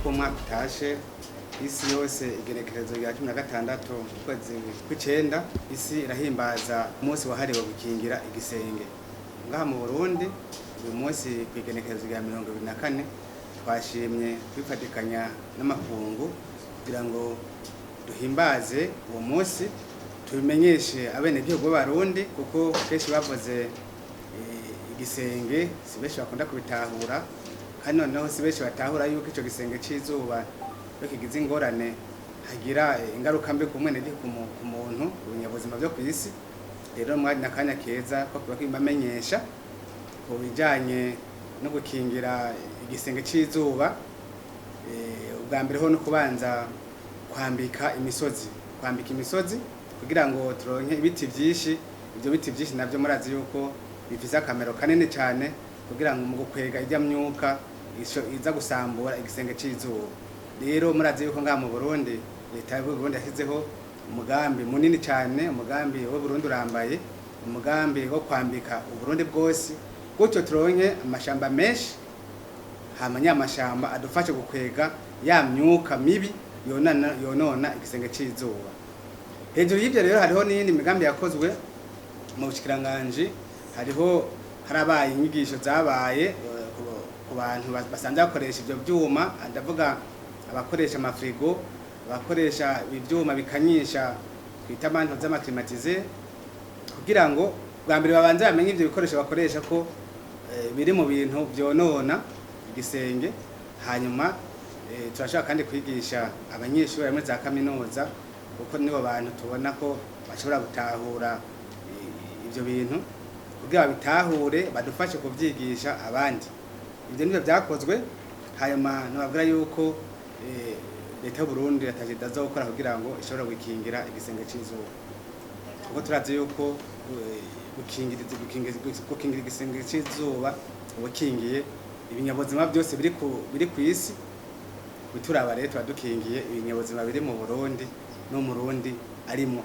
Uko umwaka utashe, isi yose, igenekerezo rya 16 ukwezi kw'icenda, isi irahimbaza umunsi wahariwe gukingira igisenge. Ngaha mu Burundi, uyu munsi ku igenekerezo rya 24, twashimye kwifatikanya n'amakungu kugira ngo duhimbaze uwo munsi, tubimenyeshe abenegihugu b'Abarundi, kuko kenshi bavuze igisenge si benshi bakunda kubitahura, kandi noneho si benshi batahura yuko ico gisenge c'izuba iyo kigize ingorane hagira ingaruka mbi ku mwenegihugu, ku muntu, ku binyabuzima vyo kw'isi. Rero mwari n'akanya keza ko kuba kwibamenyesha ku bijanye no gukingira igisenge c'izuba. Ubwa mbere ho no kubanza kwambika imisozi, kwambika imisozi kugira ngo turonke ibiti vyinshi. Ivyo biti vyinshi navyo murazi yuko bifise akamaro kanini cane kugira ngo mu gukwega ijya myuka iza gusambura igisenge c'izuba. Rero murazi yuko ngaha mu Burundi, leta y'u Burundi yashyizeho umugambi munini cyane, umugambi w'u Burundi urambaye, umugambi wo kwambika Uburundi bwose, gutyo turonke amashamba menshi, hama nyamashamba adufashe gukwega ya myuka mibi yonona igisenge c'izuba. Hejuru y'ibyo rero hariho n'iyindi migambi yakozwe mu bushikiranganji. Hariho harabaye inyigisho zabaye ku bantu basanzwe bakoresha ivyo vyuma, ndavuga abakoresha amafrigo, abakoresha ivyuma bikanyisha twita manto z'amaklimatize, kugira ngo bwa mbere babanze bamenye ivyo bikoresho bakoresha ko biri mu bintu vyonona igisenge. Hanyuma turashobora kandi kwigisha abanyeshuri bari muri za kaminuza, kuko nibo bantu tubona ko bashobora gutahura ivyo bintu, kugira babitahure badufashe kuvyigisha abandi. Ivyo nivyo vyakozwe. Hanyuma nababwira yuko leta y'u Burundi ataje idazokora kugira ngo ishobore gukingira igisenge c'izuba, kuko turazi yuko gukingira igisenge c'izuba uba ukingiye ibinyabuzima byose biri ku isi. Bituraba rero, tuba dukingiye ibinyabuzima biri mu Burundi no mu Burundi arimwo.